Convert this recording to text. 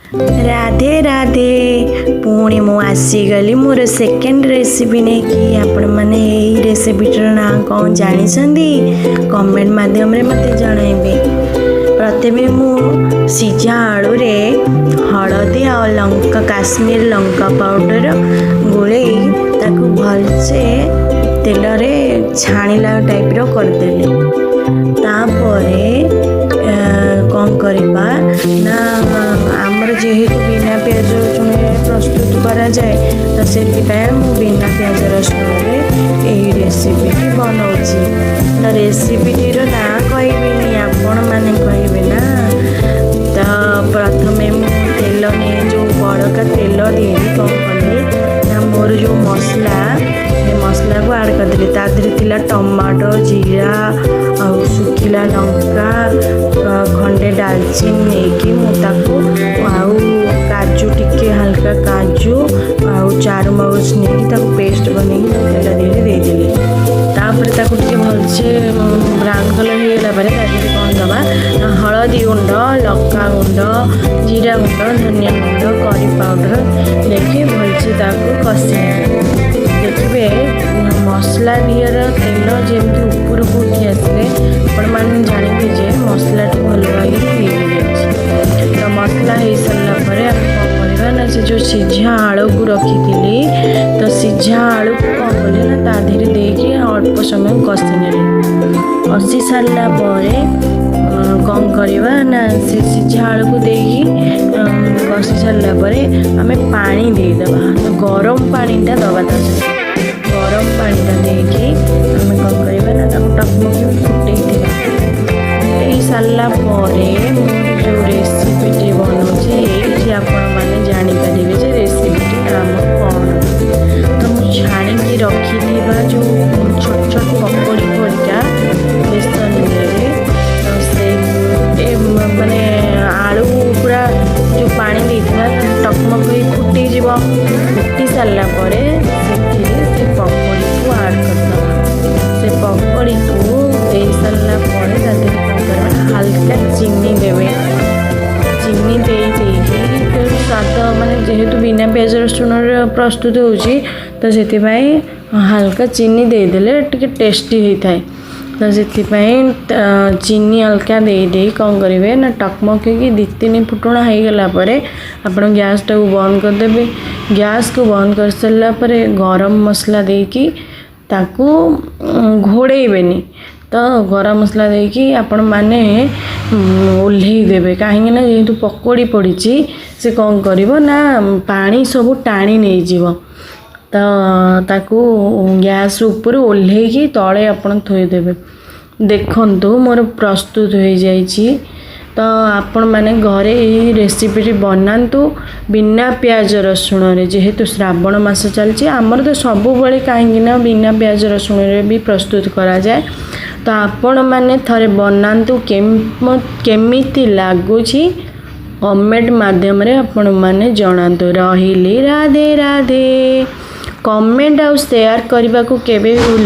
ରାଧେ ରାଧେ। ପୁଣି ମୁଁ ଆସିଗଲି ମୋର ସେକେଣ୍ଡ ରେସିପି ନେଇକି। ଆପଣମାନେ ଏଇ ରେସିପିଟିର ନାଁ କ'ଣ ଜାଣିଛନ୍ତି? କମେଣ୍ଟ ମାଧ୍ୟମରେ ମୋତେ ଜଣାଇବେ। ପ୍ରଥମେ ମୁଁ ସିଝା ଆଳୁରେ ହଳଦୀ ଆଉ ଲଙ୍କା, କାଶ୍ମୀର ଲଙ୍କା ପାଉଡ଼ର ଗୋଳେଇ ତାକୁ ଭଲସେ ତେଲରେ ଛାଣିଲା ଟାଇପ୍ର କରିଦେଲି। ତାପରେ କ'ଣ କରିବା ନା, ଆମର ଯେହେତୁ ବିନା ପିଆଜ ରସୁଣରେ ପ୍ରସ୍ତୁତ କରାଯାଏ, ତ ସେଥିପାଇଁ ମୁଁ ବିନା ପିଆଜ ରସୁଣରେ ଏହି ରେସିପିଟି ବନାଉଛି। ତ ରେସିପିଟିର ନାଁ କହିବିନି, ଆପଣମାନେ କହିବେ ନା। ତ ପ୍ରଥମେ ମୁଁ ତେଲ ନେଇ, ଯେଉଁ ବଳକା ତେଲ ଦେଇକି କ'ଣ କଲି ନା, ମୋର ଯେଉଁ ମସଲା, ସେ ମସଲାକୁ ଆଡ଼୍ କରିଦେଲି। ତା ଦେହରେ ଥିଲା ଟମାଟୋ, ଜିରା ଆଉ ଶୁଖିଲା ଲଙ୍କା, ଖଣ୍ଡେ ଡାଲଚିନି ନେଇକି ମୁଁ ତାକୁ ଆଉ କାଜୁ ଟିକେ, ହାଲକା କାଜୁ ଆଉ ଚାରୁମଗଜ ନେଇକି ତାକୁ ପେଷ୍ଟ ବନେଇକି ତାକୁ ତେଲ ଦେହରେ ଦେଇଦେଲି। ତାପରେ ତାକୁ ଟିକେ ଭଲସେ ବ୍ରାଉନ୍ କଲର୍ ହେଇଗଲା ପରେ ତା ଦେହରେ କ'ଣ ଦେବା ନା, ହଳଦୀ ଗୁଣ୍ଡ, ଲଙ୍କା ଗୁଣ୍ଡ, ଜିରା ଗୁଣ୍ଡ, ଧନିଆ ଗୁଣ୍ଡ, କରି ପାଉଡ଼ର ଦେଇକି ଭଲସେ ତାକୁ କଷି ନେବେ। ଦେଖିବେ, ମସଲା ଦିହର ତେଲ ଯେମିତି ଉପରକୁ ଉଠି ଆସିଲେ ଆପଣମାନେ ଜାଣିବେ ଯେ ମସଲାଟି ଭଲ ଭାବରେ ହେଇଯାଇଛି। ତ ମସଲା ହେଇସାରିଲା ପରେ ଆମେ କ'ଣ କରିବା ନା, ସେ ଯେଉଁ ସିଝା ଆଳୁକୁ ରଖିଥିଲି, ତ ସିଝା ଆଳୁକୁ କ'ଣ କଲି ନା, ତା ଦେହରେ ଦେଇକି ଅଳ୍ପ ସମୟ କଷି ନେଲି। କଷି ସାରିଲା ପରେ କ'ଣ କରିବା ନା, ସେ ସିଝା ଆଳୁକୁ ଦେଇକି କଷି ସାରିଲା ପରେ ଆମେ ପାଣି ଦେଇଦେବା। ତ ଗରମ ପାଣିଟା ଦେବା। ତା ସହିତ ଗରମ ପାଣିଟା ଦେଇକି ଆମେ କ'ଣ କରିବା ନା, ତାକୁ ଟକମକି ଫୁଟେଇଥିବା। ଫୁଟେଇ ସାରିଲା ପରେ ମୁଁ ଯେଉଁ ରେସିପିଟି ବନାଉଛି, ଏଇଠି ଆପଣମାନେ ଜାଣିପାରିବେ ଯେ ରେସିପିଟି ନାମ କ'ଣ। ତ ମୁଁ ଛାଣିକି ରଖିଥିବା ଯେଉଁ ଛୋଟ ଛୋଟ ପକୋଡ଼ି ପରିକା ବେସନ ଇଏରେ, ତ ସେଇ ମାନେ ଆଳୁ ପୁରା ଯେଉଁ ପାଣି ଦେଇଥିବା ଟକମକ ହେଇ ଫୁଟିଯିବ। ଫୁଟି ସାରିଲା ପରେ ସେଥିରେ ସେ ପକୋଡ଼ିକୁ ଆଡ଼୍ କରିଦେବା। ସେ ପକୋଡ଼ିକୁ ଦେଇ ସାରିଲା ପରେ ତା ଦେହରେ କ'ଣ କରିବା ନା, ହାଲକା ଚିନି ଦେବେ। ଚିନି ଦେଇ ଦେଇକି ସ୍ୱାଦ, ମାନେ ଯେହେତୁ ବିନା ପିଆଜ ରସୁଣରେ ପ୍ରସ୍ତୁତ ହେଉଛି, ତ ସେଥିପାଇଁ ହାଲକା ଚିନି ଦେଇଦେଲେ ଟିକେ ଟେଷ୍ଟି ହେଇଥାଏ। ତ ସେଥିପାଇଁ ଚିନି ହାଲକା ଦେଇ ଦେଇ କ'ଣ କରିବେ ନା, ଟକମକିକି ଦୁଇ ତିନି ଫୁଟଣ ହେଇଗଲା ପରେ ଆପଣ ଗ୍ୟାସ୍ଟାକୁ ବନ୍ଦ କରିଦେବେ। ଗ୍ୟାସ୍କୁ ବନ୍ଦ କରିସାରିଲା ପରେ ଗରମ ମସଲା ଦେଇକି ତାକୁ ଘୋଡ଼େଇବେନି। ତ ଗରମ ମସଲା ଦେଇକି ଆପଣମାନେ ଓହ୍ଲେଇ ଦେବେ। କାହିଁକି ନା ଯେହେତୁ ପକୋଡ଼ି ପଡ଼ିଛି, ସେ କ'ଣ କରିବ ନା, ପାଣି ସବୁ ଟାଣି ନେଇଯିବ। ତ ତାକୁ ଗ୍ୟାସ୍ ଉପରୁ ଓହ୍ଲେଇକି ତଳେ ଆପଣ ଥୋଇଦେବେ। ଦେଖନ୍ତୁ, ମୋର ପ୍ରସ୍ତୁତ ହୋଇଯାଇଛି। ତ ଆପଣମାନେ ଘରେ ଏହି ରେସିପିଟି ବନାନ୍ତୁ ବିନା ପିଆଜ ରସୁଣରେ। ଯେହେତୁ ଶ୍ରାବଣ ମାସ ଚାଲିଛି, ଆମର ତ ସବୁବେଳେ, କାହିଁକି ନା ବିନା ପିଆଜ ରସୁଣରେ ବି ପ୍ରସ୍ତୁତ କରାଯାଏ। ତ ଆପଣମାନେ ଥରେ ବନାନ୍ତୁ, କେମିତି ଲାଗୁଛି କମେଣ୍ଟ ମାଧ୍ୟମରେ ଆପଣମାନେ ଜଣାନ୍ତୁ। ରହିଲି, ରାଧେ ରାଧେ। କମେଣ୍ଟ ଆଉ ସେୟାର କରିବାକୁ କେବେ ବି ଭୁଲି